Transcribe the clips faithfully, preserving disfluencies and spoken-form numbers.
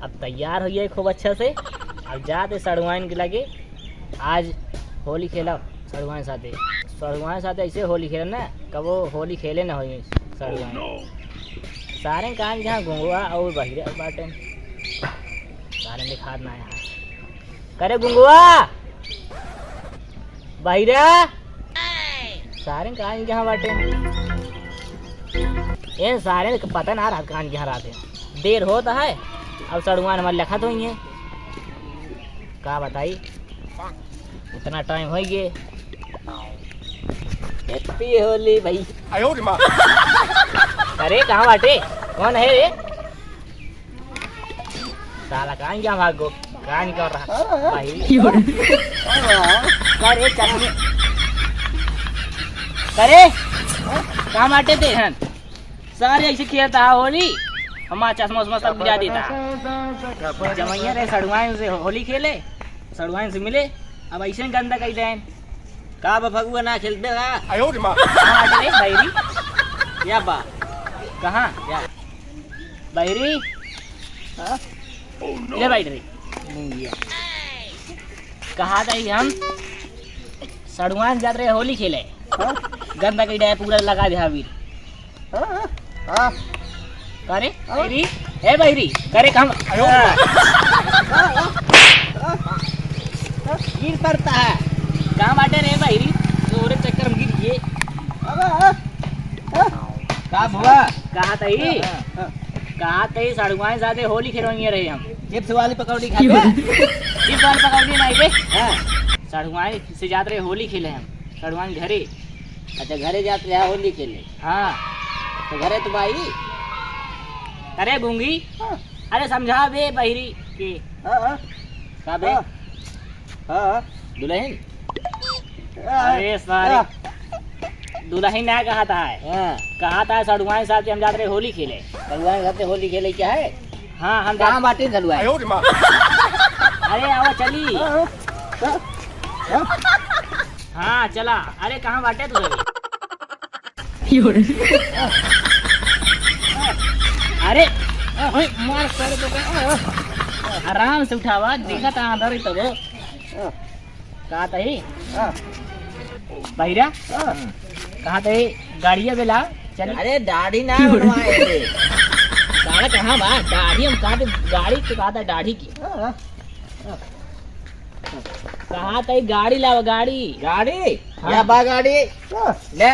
अब तैयार होइए खूब अच्छा से, अब जाते सड़ुआइन के लगे। आज होली खेलब सड़ुआइन साथे। सड़ुआइन साथे ऐसे होली खेलब ना, कबो होली खेले ना होई सड़ुआइन। सारे कान जहाँ गुंगवा और बहिरा बाटे, सारे दिखात ना यहाँ। करे गुंगवा, बहिरा, सारे कान जहाँ बाटे। ए सारे के पता ना रहत कान जहाँ रहत है। देर होत है, अब सड़ुआइन हमार लखत होइहैं। का बताई, इतना टाइम होइ गए। Happy होली भाई। आयो रे माँ। अरे कहाँ बाटे, कौन है रे? साला कान क्या भागो, कान कर रहा भाई। करे चश्मे, करे कहाँ बाटे ते हन? सारे ऐसे खेलता है होली, हमारा चश्मा उश्मा सब गिरा देता। जमैया रे सड़ुआइन से होली खेले, सड़ुआइन से मिले, अब ऐसे गंदा कई देन। का बा फगुआ ना खेलबे का? आयो रे माँ। कहाँ बाटे रे बहिरी? या बा। कहाँ? या। बहिरी? हाँ? ले बैठ रे। नहीं है। कहा था ही हम सड़ुआइन जात रहे होली खेले। हाँ? गंदा कई डाय पूरा लगा दे हावी। हाँ, हाँ, हाँ। का रे? हाँ। बहिरी? ए बहिरी, करे काम। आयो। हाँ। हाँ, हाँ, हाँ, हाँ। गिर पड़ता है। काम आटे रे बहिरी, तोरे चक्कर में गिर गए। हाँ, हाँ, हाँ। का भुआ? कहा तई? हाँ, हाँ, हाँ। कहा तई सड़ुआइन साथे होली खेलवाइए रहे हम। Chips वाली पकौड़ी खा के? Chips वाली पकौड़ी नहीं बे। हाँ। सड़ुआइन से जात रहे होली खेले हम। सड़ुआइन घरे। अच्छा, घरे जात रहे होली खेले? हाँ। तो घरे तो भाई। अरे गूंगी, हाँ। अरे समझा बे बहिरी के। हाँ, हाँ। का बे? हाँ। हाँ, हाँ। दुलहिन? हाँ। अरे सारे। हाँ। दुलहिन ना कहा था है। हाँ। कहा था सड़ुआइन साथे हम जात रहे होली खेले। सड़ुआइन साथे होली खेले क्या है? हाँ, हम कहाँ जात- बाटे सड़ुआइन? आयो रे माँ। अरे आवा चली। हाँ, हाँ। हाँ, हाँ। हाँ, चला। अरे, कहाँ बाटे तू सभी? अरे, ओए, मार कर दो। आराम से उठावा, देखा था अंदर ही तब। कहा था ही? बहिरा? कहा था ही? गाड़िया बेला, चल। अरे, दाढ़ी ना बनवाए रे। साला कहाँ बा? दाढ़ी हम कहा थे, गाड़ी तो कहा था दाढ़ी की। कहा तई गाड़ी लावा, गाड़ी। गाड़ी? हाँ। या बा गाड़ी? हाँ। ले।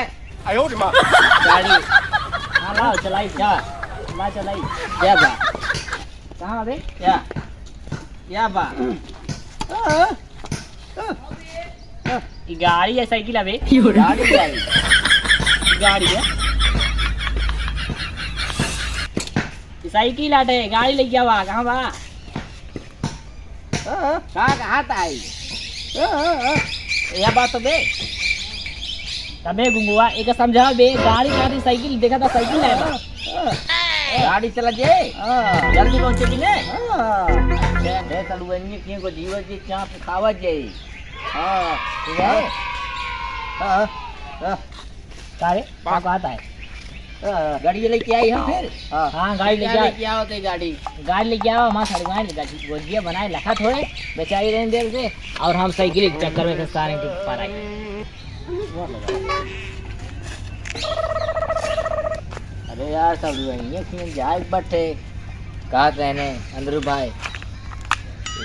आयो रे माँ। गाड़ी। हाँ, लाओ, चलाई। क्या? ला, चलाई। या बा? कहाँ बे? या? या बा? हाँ, हाँ, हाँ। ई गाड़ी है, साइकिल है बे? गाड़ी, गाड़ी। गाड़ी है। ई साइकिल आटे, गाड़ी लेके आवा, कहाँ बा? हाँ, हाँ। का कहा ताई? हाँ, हाँ, हाँ। यह बात तो बे। तबे गुंगुआ, एक समझा बे, गाड़ी खातिर साइकिल देखा था, साइकिल है बा। हाँ, हाँ। गाड़ी चला जे। हाँ। जल्दी पहुँचे कि ने? हाँ। दे, दे, तलुअनिए किए को जीवन जी चाप खावा जे। हाँ। ठीक है? हाँ, हाँ, हाँ। का रे? का कहत है? हाँ। गाड़ी लेके आई हम फिर? हाँ। हाँ, गाड़ी लेके क्या आओ। लेके आओ ते गाड़ी? गाड़ी लेके आओ, हमार सड़ुआइन गाड़ी, गोजिया बनाए लखत होए, बेचारी रहन देर से, और हम साइकिल के चक्कर में सारे के पार आए। अरे यार, सड़ुआइन, ये क्यों जाए बट्ठे? कहत रहने अंदरू भाई,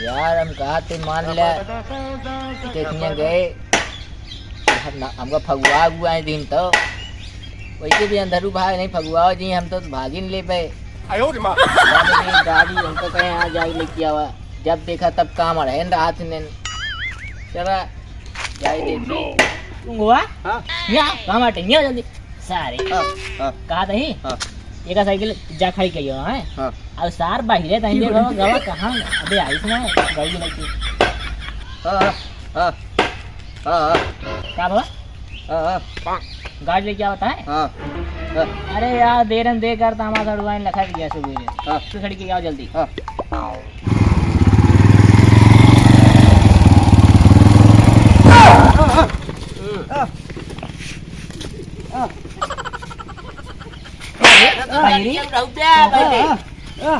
यार, हम कहत थे, मान ले, देखने गए, हम ना, हमका फगुआ उगुआ है दिन तो, वैसे भी अंधरू भाई नहीं फगुआ जी, हम तो भागिन ले पे। आयो रे माँ। गाड़ी हमको कहे, "हाँ, जाओ, लेके आवा।" जब देखा, तब काम अड़हन रहा थे। चला, जाए दे। Oh, no। गुंगुआ? हाँ? यहाँ, कहाँ बाटे? यहाँ जल्दी। सारे। हाँ, हाँ। कहा तही? हाँ। एका साइकिल जा खड़ी कहियो, हैं? हाँ। अब सार बाहिरे तही रे बाबा, गवा कहाँ? अबे आइस ना, गाड़ी लेके। हाँ, हाँ, हाँ। हाँ, हाँ। का बाबा? हाँ, हाँ। गाड़ी लेके आवत है? हाँ, हाँ। अरे यार, देरन दे कर तो हमारा सड़ुआइन लखा गया सुबह। हाँ। तू खड़ी के आओ जल्दी। हाँ। भाई रे। हाँ, हाँ। हाँ, हाँ।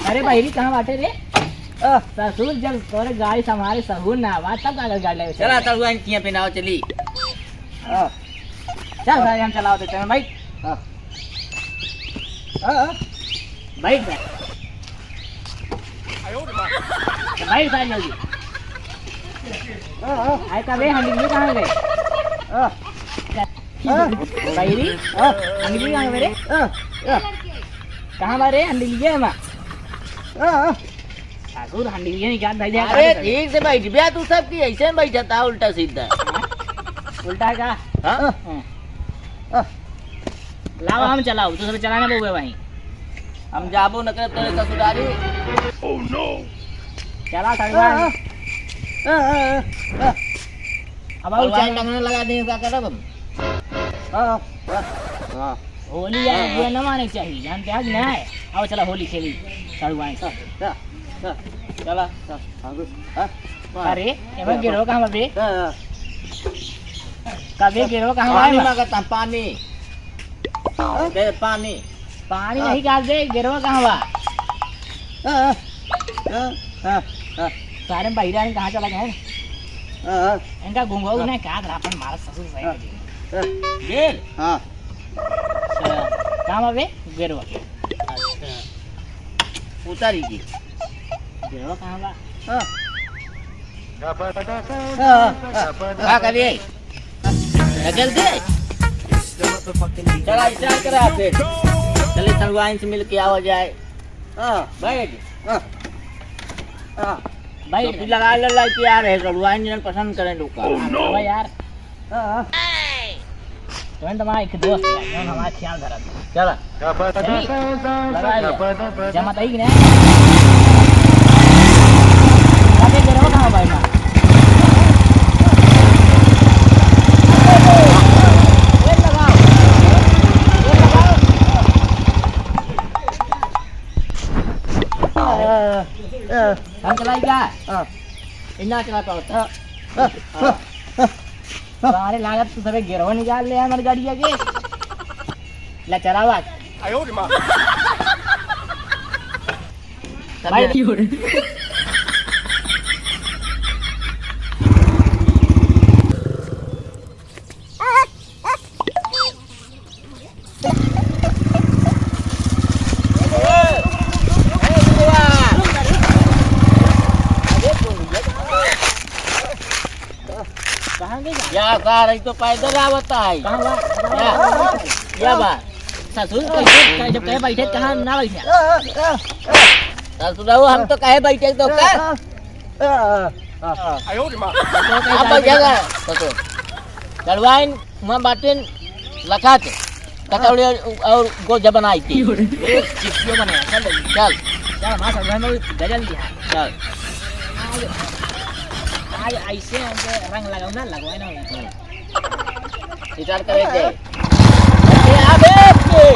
अरे बहिरी, कहाँ बाटे रे? ससुर, जब तोरे गाड़ी संभारे सहूर ना आवा, तब कागज गाड़ी लेवे चला, चला। सड़ुआइन किहाँ पे नाव चली। चल सारे, हम चलाओ देते हैं, बैठ। बैठ, बैठ। तो बैठ सारे जल्दी। आए कबे, हम ये कहाँ गए? बहिरी, हाँ। अंग्रेजी कहाँ गए रे? हाँ, हाँ। कहाँ बा रे? हंडिलिया में। हाँ, हाँ। ठाकुर, हंडिलिया में क्या भाई, अरे, ठीक से बैठ बे, तू सब की ऐसे में बैठा था, उल्टा सीधा। हाँ? उल्टा का? हाँ? हाँ। हाँ। लाओ, हम चलाओ, तू सब चलाना बहुए भाई। हम जाबो न करब तोरे ससुरारी। Oh no! चला, हाँ, सड़ुआइन। हाँ। हाँ, हाँ, हाँ, हाँ। अब आओ, सड़ुआइन चल। टंगना लगा दे, का करब हम? हाँ, हाँ, हाँ। होली आए, हाँ, बुआ हाँ। न माने के चाहिए, जानते आज ना है। आओ, चला, होली खेली, सड़ुआइन। हाँ, हाँ, हाँ। चला, हाँ, हाँ, हाँ। अरे, एमा हाँ, गिरो हाँ। कहाँ बे? हाँ, हाँ। कबे गिरो कहाँ पानी बा? मांगत हम, पानी। हाँ? दे पानी। पानी हाँ। नहीं डाल दे, गेरवा कहाँ बा? हाँ, हाँ, हाँ, हाँ। सारे बहिरा ने कहाँ चला गए? हाँ, हाँ। इनका गुंगवा हाँ। ने का अपन मारा ससुर सही हाँ, कर दिया। हाँ। गेर? हाँ। अच्छा, कहाँ बा बे? गेरवा। अच्छा। उतारी जी। गेरवा कहाँ बा? हाँ। हाँ, हाँ, हाँ। का करिए? ढकेल दे। चला, स्टार्ट करा फिर। चले, सड़ुआइन से मिल के आवा जाए। हाँ। बैठ। हाँ। हाँ। बैठ। टोपी लगा ले, लाई प्यार है, सड़ुआइन जन पसंद करें लोग का। Oh, no। हाँ, यार। हाँ। तुमन तो हमारा एक दोस्त है, जौन हमारा ख्याल धरत है। चला। चली? लगा लिया। जमा तई कि नहीं? लगे गिरो कहाँ भाई ना? ये लगाओ। ये लगाओ। हम चलाई क्या? हाँ। इतना चला पाओ। हाँ। हाँ। हाँ। सारे लागत तू सबे गिरवा निकाल ले हमारे गाड़िया के। ले चलावा। आयो रे माँ। भाई। कहाँ गई? या सार, ई तो पैदल आवत है। कहाँ बा? या, या बा। ससुर, कैसे, कैसे, जब कहे बैठे, कहाँ ना बैठे? ससुर, हम तो कहे बैठे तो का? अब बैठेगा, ससुर। सड़ुआइन, वहाँ बाटिन लखात। कचौड़ी और, और गोजा बनाई थी। एक चिप्सियो बने, चल जल्दी। चल। चल, हमारा सब घर में गजल भी है। चल। आज, आज ऐसे हमके रंग लगाओ ना, लगवाए ना हो। विचार करे के। अरे, अबे, के।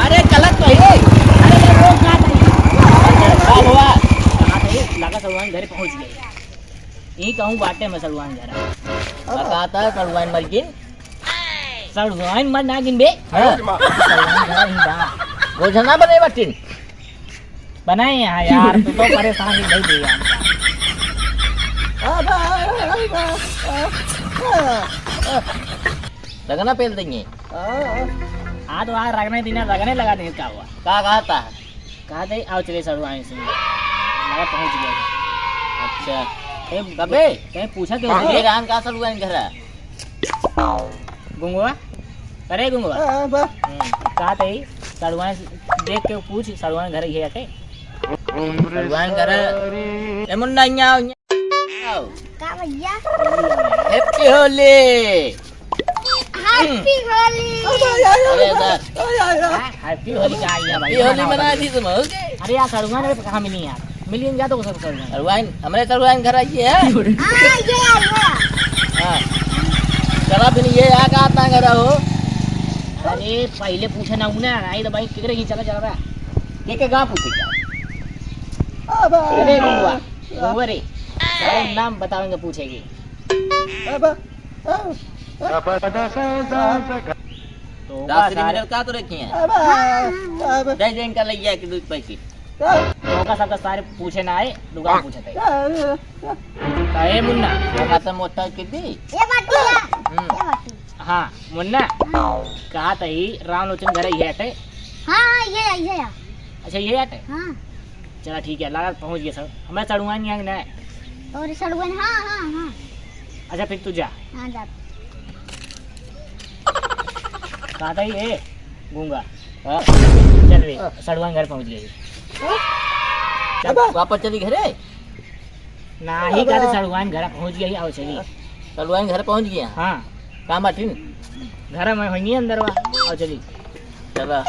अरे, गलत तो है। अरे, ये रोज ना था ये। का हुआ? हाँ, तो ये लगा सड़ुआइन घरे पहुँच गए। यही कहूँ बाटे में सड़ुआइन घर। का कहता है सड़ुआइन मलकिन? सड़ुआइन मर ना गिन बे। हाँ। सड़ुआइन घर ही बा। गोझना बने बाटिन। बनाए यहाँ यार, तू तो परेशान ही नहीं दे यार। लगना पेल देंगे। हाँ, तो आज रगने दिना रगने लगा देंगे, का हुआ? का कहता है? कहा थे, आओ चले सड़ुआइन से मिले। लगा पहुँच गया। अच्छा। ए, कबे? कहीं पूछा क्यों हाँ। तुझे? ये रान का सड़ुआइन घर है? गुंगवा? अरे गुंगवा। हाँ, हाँ, बा। हम्म, कहा थे, सड़ुआइन से देख के पूछ, सड़ुआइन घर ही है के? सड़ुआइन घर है। ए मुन्ना, यहाँ आओ, यहाँ आओ। का भैया? Happy होली। Happy होली। अरे सर। हाँ, Happy होली का आई है भाई, Happy होली मनाओ मना भाई। दी तुम, OK? अरे यार, सड़ुआइन अरे कहाँ मिली यार? मिली जा तो सड़ुआइन। सड़ुआइन, हमरे सड़ुआइन घर आई है। हाँ, ये आई है। हाँ। चला फिर ये आ का आता घर हो? अरे पहले पूछे ना उन्हें, आई तो भाई किधर ही चला चला रहा। के के गा पूछे क्या? अरे रुआ, रुआ रे। अरे नाम बतावेंगे पूछेगी। अब, अब, अब, तो का दास रे सारे मिनल का तो रखी हैं? अब, अब, दे दे इनका लइया के दूध पैकेट। तो का सबका सारे पूछे ना आए, दुकान पूछे थे। अब, कहे मुन्ना, तो का तो मोटा के दी? ये बाटी है। हम्म। ये बाटी। हाँ, मुन्ना। हाँ। कहा तही रामलोचन घर इहे अटे? हाँ, हाँ, ये, ये है। अच्छा, इहे अटे? हाँ। चला ठीक है, लागत पहुँच गया सर। हमें सड़ुआइन यहाँ ना है। और सड़ुआइन, हाँ, हाँ, हाँ। अच्छा, फिर तू जा। हाँ, जा। कहा तही, ए, गूंगा। हाँ। चल बे, सड़ुआइन घर पहुँच गई। चल। वापस चली घरे? नाही, अबे। कहते सड़ुआइन घर पहुँच गई, आओ चली। सड़ुआइन घर पहुँच गया? हाँ। कहाँ बाटिन? घर में होंगी अंदर वा, आओ चली। चला।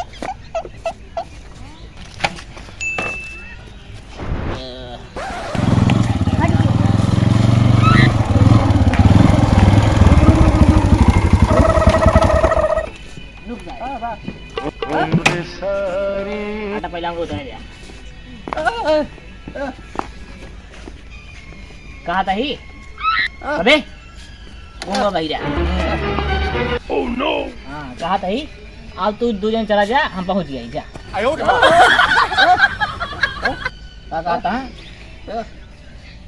रुक जा। आटा पहले हमको उतार दिया। कहा तही? हाँ। अबे, कौन बा भैया? Oh no! हाँ, कहा तही? अब तू दो जन चला जा, हम पहुँच गए, जा। आयो रे। का कहा था?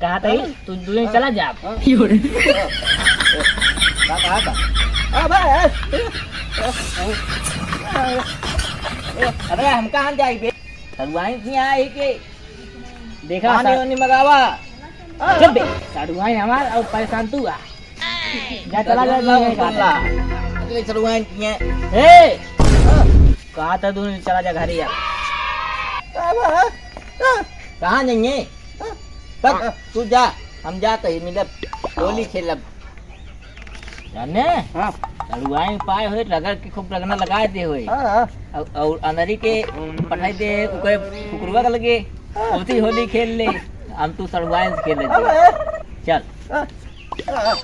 कहा तही? तू दो जन चला जा। हाँ। का कहा था? अबे, हम कहाँ जाई बे? सड़ुआइन के यहाँ है के? देखा पानी सा- वानी मंगावा। चुप बे, सड़ुआइन हमार और परेशान तू आ। जा चला जा, जा, जा, जा। अरे सड़ुआइन के यहाँ। ए! कहा था तू चला जा घरे यार। कहाँ जाएंगे? बस, तू जा, हम जाते ही मिलब, होली खेलब। जाने? हाँ। सड़ुआइन पाए होए, रगड़ के खूब रगना लगा दे होए। हाँ, हाँ। और, और अंदरी के पठाई दे, ओकरे कुकुरवा के लगे, हाँ। ओती होली खेल ले, हम तू सड़ुआइन से खेल ले। हाँ, हाँ। चल। हाँ, हाँ, हाँ।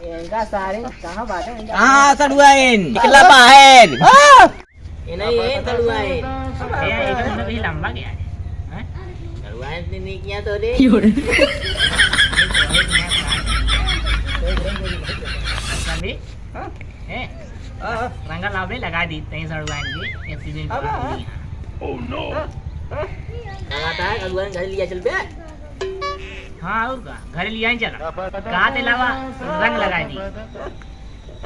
इनका सारे कहाँ बाटे? इनका हाँ, सड़ुआइन, निकला बाहर। हाँ। ये नहीं, ये सड़ुआइन। ये, ये तो मतलब ये लंबा गया है। हैं? सड़ुआइन इतनी नहीं किया तो रे। क्यों रे? अभी? हाँ? हैं? हाँ, हाँ। रंगा लावे लगा दी, तई सड़ुआइन भी, ये सीधे अब, हाँ। Oh no! हाँ, हाँ। लगाता है, सड़ुआइन घर लिया चल बे। हाँ, और का? घर लिया ही चला। कहा ते लावा, रंग लगा दी।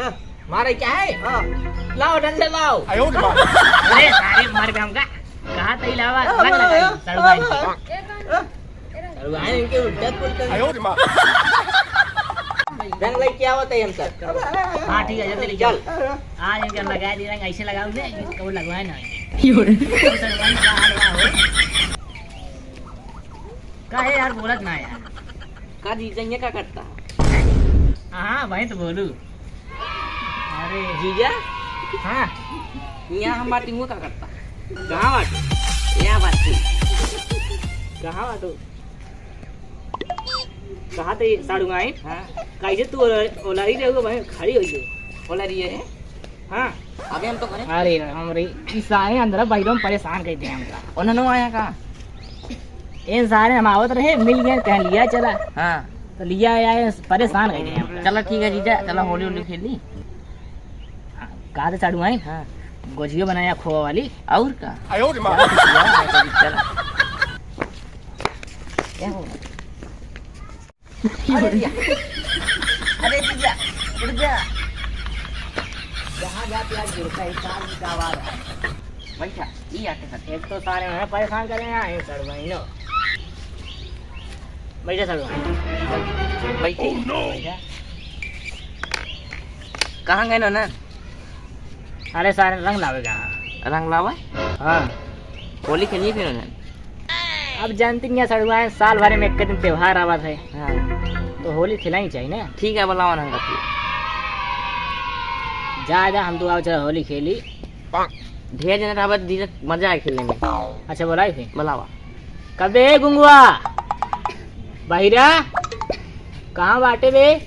हाँ। मारे क्या है? हाँ। लाओ, डंडे लाओ। आयो रे माँ। अरे, सारे मर गए हमका। कहा तई लावा, हाँ, रंग हाँ, लगाई, हाँ, सड़ुआइन हाँ, की। हाँ। सड़ुआइन इनके उज्जत कुल कर। आयो रे माँ। रंग लेके आवत है हम सब। हाँ, ठीक है, जल्दी ले चल। चल। आज इनका लगा दी रंग, ऐसे लगाओ ले, इसको लगवाए ना। यो रे। सड़ुआइन का हाल हुआ हो। का है यार, बोलत ना यार। का जी, जइया का करता? हाँ, भाई तो बोलू। अरे। जीजा? हाँ। यहाँ हम बाटी हुआ का करता? कहाँ बाटू? यहाँ बाटी। कहाँ बाटू? कहाँ ते साड़ू आई? हाँ। कैसे तू ओला-, ओलारी रहे हो भाई, खड़ी हो गई। ओलारी है? हाँ। अबे हम तो करें। अरे राम रे, ई सारे अंदर बैठो, हम परेशान कर दे हमका। उन्होंने आया का? इन सारे हम आवत रहे, मिल गए, कह लिया चला। हाँ। तो लिया आया, परेशान कर दे हमका। चला ठीक है जीजा, चला होली होली खेल ली। हाँ, कहा थे साड़ू आई? हाँ। गोजियो बनाया खोआ वाली। और का? आयो रे माँ। चला। क्या हो? अरे भैया। अरे जीजा, रुक जा। जहाँ जाते आज गिरता है, कान की आवाज है। बैठा, ये आके साथ। एक तो सारे हैं परेशान करे हैं, ये सड़ुआइनो। बैठे सड़ुआइन। बैठे। Oh no! बैठा। कहाँ गए ना? अरे सारे रंग लावे कहाँ? रंग लावे? हाँ। होली खेलिए फिर उन्हें। अब जानती नहीं है सड़ुआइन, साल भर में एक दिन त्योहार आवत है। हाँ। तो होली खिलाई चाहिए ना। ठीक है, बुलाओ ना हमका फिर। जा, जा, हम तो आओ, चलो होली खेली। ढेर जने रहबे, धीरे मजा आए खेले में। अच्छा, बुलाई फिर। बुलावा। कबे गुंगवा? बहिरा? कहाँ बाटे बे?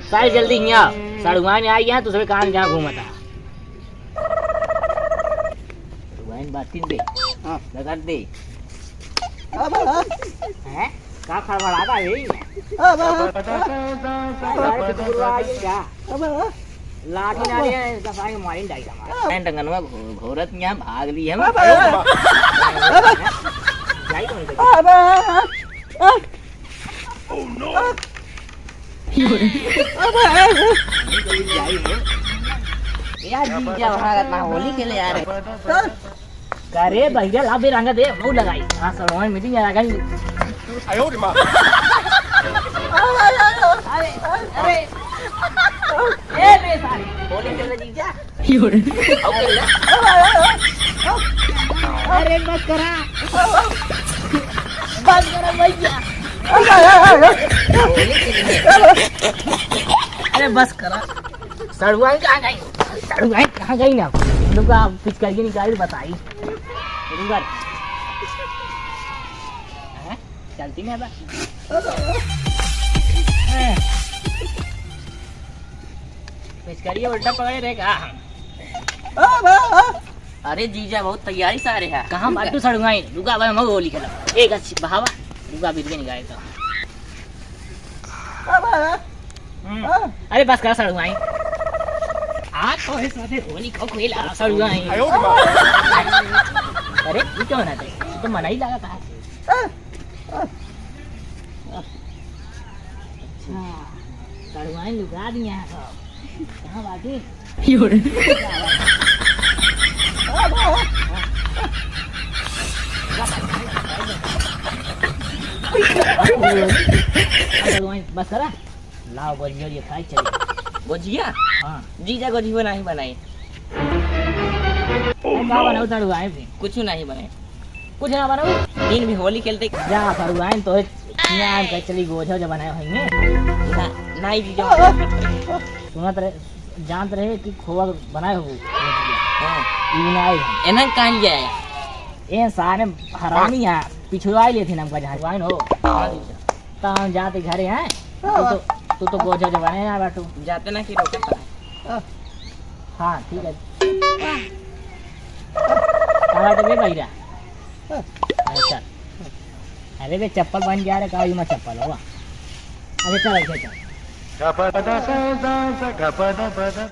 सारे जल्दी हियाँ। सड़ुआइन आई है, दूसरे कहाँ जहाँ घूमता। सड़ुआइन बातिन बे। हाँ। लगा दे। हाँ, हाँ, हाँ। हैं? का खड़बड़ाता है यही में? अब, अब, अरे, कुकुरवा आई क्या? अब, अब, लाठी ना ले, दफा के मारी डाई हमारा। अब। टंगनवा घो-, घोरत यहाँ भाग ली हम। अब, अब, अब, जाई कौन अब, अब, अब, अब, अब, अब, अब, जाई हो। यार, जीजा वहाँ का ना होली खेले यार। हाँ? का रे भैया, ला बे रंग दे, मुंह लगाई। हाँ, सड़वाई मीटिंग आ गई। अरे, अरे, ए बे सारे, होली खेले जीजा। अरे बस करा, बस करा भैया। अरे बस करा। सड़ुआई कहाँ गई? सड़ुआई कहाँ गई ना? रुका, पिचकारी निकाल बताई। रुका। हैं? चलती ना बा। पिचकारी उल्टा पकड़े रहे का? अरे जीजा, बहुत तैयारी से आ रहे हैं। कहाँ बाटू सड़ुआई? रुका भाई, हम होली खेलब। एक अच्छी बहावा। रुका, बीच में निकाले तो। हम्म। अरे बस करा सड़ुआई। आज तो इस साथे होली को खेला सड़ुआई। अरे, ये क्यों ना थे? ये तो मना ही लगा था। अच्छा, सड़ुआई लुका दिया है सब। कहाँ बाकी? बस करा। लाओ, गोजिया, ये खाई चली। गोजिया? हाँ। जीजा गोजिया नहीं बनाई। अरे, का बनाऊ सड़ुआई भी? कुछ नहीं बनाई। कुछ ना बनाऊ? दिन भी होली खेलते। जा सड़ुआई तो यहाँ हम कह चली गोझा जो बनाए होंगे। ना, नहीं जीजा। सुनत रहे, जानत रहे कि खोआ बनाए हो। हाँ। ई बनाए हो। एना कहाँ लिया है? ए सारे हरामी है, पिछुआई लेथिन हमका जहाँ। सड़ुआई हो। हाँ जीजा। त हम जाते घरे हैं। तू तो, तू तो गोझा जो बनाए ना बाटू। जाते ना कि रोके पड़े। हाँ, ठीक है। कहाँ बाटे बे बहिरा? अच्छा। अरे बे, चप्पल पहन के आ रहे, का, ई मा चप्पल होगा? अरे चल, ऐसे चल।